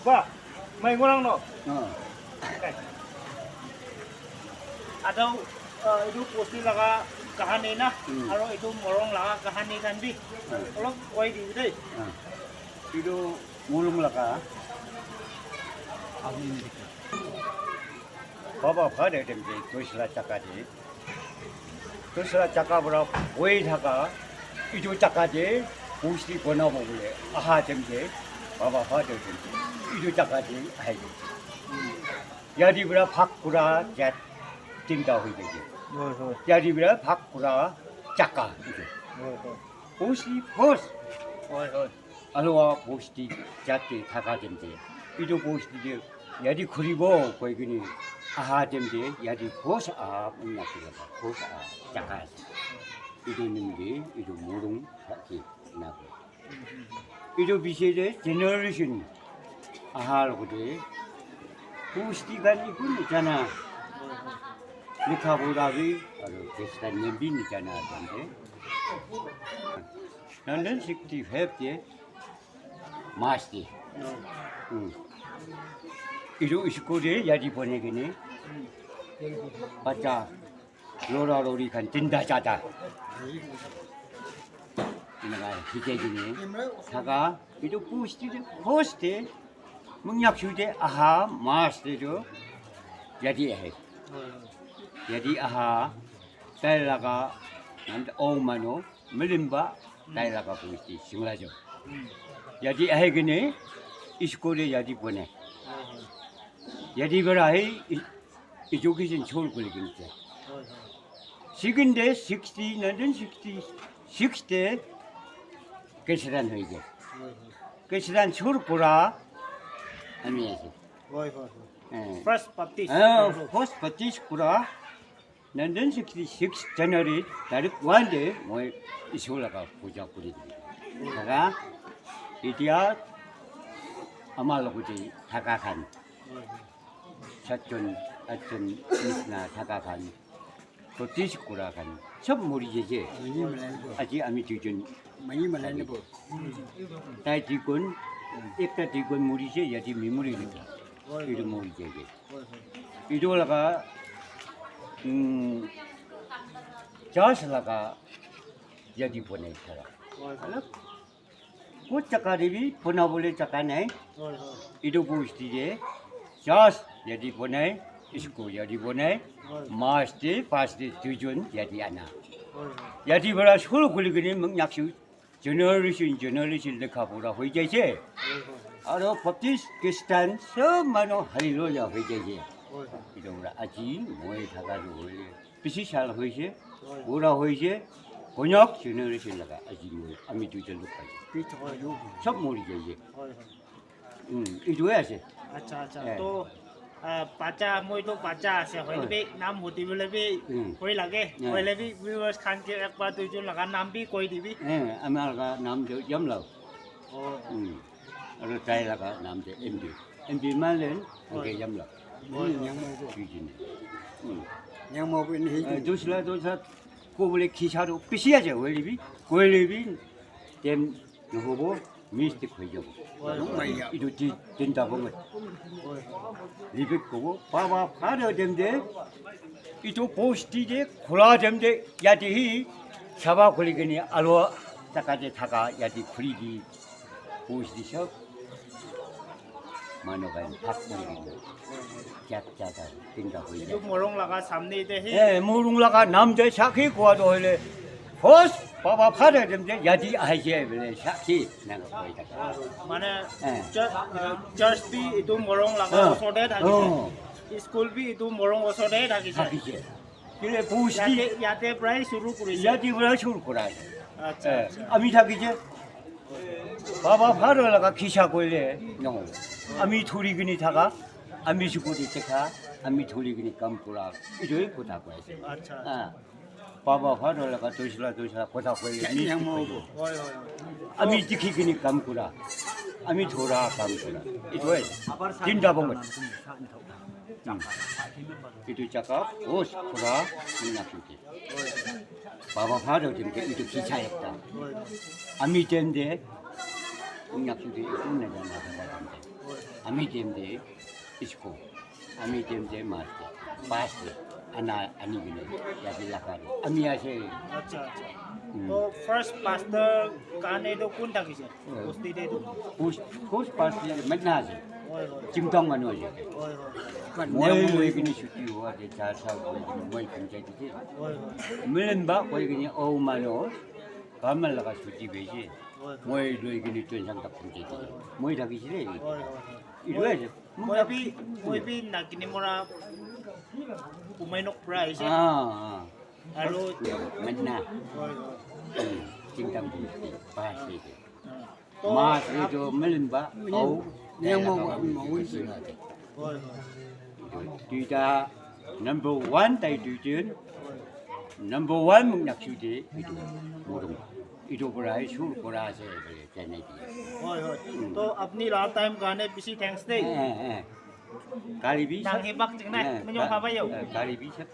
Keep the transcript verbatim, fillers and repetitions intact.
Ba, mai ngurang no. Ah. Atau, eh, itu bosti laga kahani na, hmm, aro itu morung laga kahani khan bi, hmm, olop koi di dei. Ah. Itu morung laga. Amin. Baba phade dem de, dusra jaka de. Dusra jaka para boi thaka, itu jaka de bosti banabo bole aha dem de, baba phade dem de, itu jaka de ahi de. Yate para bhag kura jat tinta hoi jai de. Hoi, hoi. Yate para bhag kura jaka itu. Hoi, hoi. Bosti first. Hoi, hoi. Alua bosti jat te thaka dem de. Itu bosti de yate khuribo koi kene aha dem de, yate first aha, manya kila first aha jaka ase. Itu nimite itu morung thaki na ko. Itu piche te generation aha logote bosti khan eku najana, likha pura bi aru Christian name bi najana ase. Nineteen sixty-five te March te. Hmm. Itu school te yate banai kene bacha lora lori khan tinta charta eneka hikai kene thaka, itu bosti te first te mungyak shu te aha March te tu yate ahe. Yate aha tai laga nam te ong manu milimba tai laga bosti singla jo. Yate ahe kene school te yate banai. Yate para ahi education chor kuri kene ase. Second te sixty, nineteen sixty-six te Christian hoi jai. Christian chor kura ami ase. Hoi, hoi, hoi. Eh. First Baptist. Eh, First Baptist kura nineteen sixty-six January tarik one te moi Isor laga puja kuri dibi. Thaka, etia ama logote thaka khan. Hoi, hoi. Satjon, atjon nisna thaka khan, protest kura khan, sob mori jaise. Mani malai bo. Aji ami duijon. Mani malai bo. Tai duijon, ekta duijon morise, yate memory likha. Hoi, itu hoi. Mori jaise. Hoi, hoi. Itu laga, um, church laga, yate banai thaka. Hoi, hoi. Kot jaka te bi banabole jaka nai. Hoi, hoi. Itu bosti te church yate banai, school yate banai, hoi, March te, first te duijon yate ana. Hoi, hoi. Yate para shuru kuri kene mungyak shu generation, generation likha pura hoi jaise. Hoi, hoi. Aru Baptist, Christian, sob manu hallelujah hoi jaise. Hoi, hoi. Itu para aji moi thaka tu hoile bishi sal hoise, hoi, pura hoise, konyak generation laga aji moi, ami duijon log paise. Hoi, hoi. Sob mori jaise. Hoi, hoi. Hmm, itu he ase. Acha, acha. Eh. To, ah, bacha, moi to bacha ase, hoi, hoi, bi nam hudi bole bi, hmm, hoi lage. Eh. Hoile bi viewers khan ke ekbar duijon laga nam bi koi dibi. Eh, amar laga nam to Yamlao. Oh. Hmm. Aru tai laga nam te M P. M P Malen, hoi, anke Yamlao. Hoi, hoi. Nyangmo bo. Duijon. Hmm. Nyangmo bo ni. Eh, dusra, dusra, ko bole khicha to bishi ase, hoile bi, koile bi, dem nohobo, mistake hoi jabo. Hoi, hoi. Itu ti-, tinta bo ngai. Hoi, hoi. Repeat kobo, baba phade dem de, itu bosti te khula dem de, yate hi saba khuli kene alua jaka te thaka, yate khuli di. Bosti sob manu khan bhag kuri kene. Jat jat tinta hoi jai. Itu morung laga samne te hi. Eh, morung laga nam te sakhi kowa to hoile. First, baba phade dem te yate ahise bole sakhi nang koi thaka. Mane, eh, church, uh, church bi itu morung laga, ah, osor te thakise. Oh. School bi itu morung osor te thakise. Thakise. Kile bosti. Yate, yate prai shuru kurise. Yate prai shuru kura ase. Acha, eh, acha. Ami thaki je. Baba phade laga khicha koile nohobo. Ami thuri kini thaka, ami sukuri thaka, ami thuri kini kam kura. Itu hi kotha koi ase. Acha, acha. Ah. Baba phade laga toisla, toisla kotha koile ni. Nyangmo bo. Hoi, hoi, hoi. Ami dikhi kini kam kura. Ami thora kam kura. Itu he. Tinta bo ngai. Itu jaka os khura nyak shu te. Baba phade dem te itu khicha ekta. Ami dem te nyak shu te itu na jana baba dem te. Ami team de isko. Ami team de master. Pass de. Ana ani gini. Yabi lakari. Ami ase. अच्छा अच्छा Hmm. तो first pastor কাৰণে এইটো কোন থাকিছে বস্তিত এইটো Kus kus pass de magna ase. হয় হয় Chimtong ano ase. হয় হয় Moi moi gini chuti hua de cha sa moi gini moi punjai de. হয় হয় Milen ba koi gini o mano. Kamal laga chuti beji. হয় Moi loi gini tuen sang tak punjai de. Moi thaki sile. হয় হয় হয় Ilu ase. মই বি মই বি নাগিনি মৰা কুমাইনক পৰা আহিছে Ah. আৰু Magna. হয় হয় Chimtong punjai. Pass de. তো Mas itu milen ba. Au. Yang mau mau mau. হয় হয় Duita number one tai duitin. Number one mung nak chuti itu. Murung. Itu berai sur kora se bele channel dia. হয় হয় তো আপুনি last time কাৰণে বেছি থেংকছ দেই Eh eh. Kalibi. নাংহিবাক চিং নাই মই ভাবা যাওঁ Kalibi sab.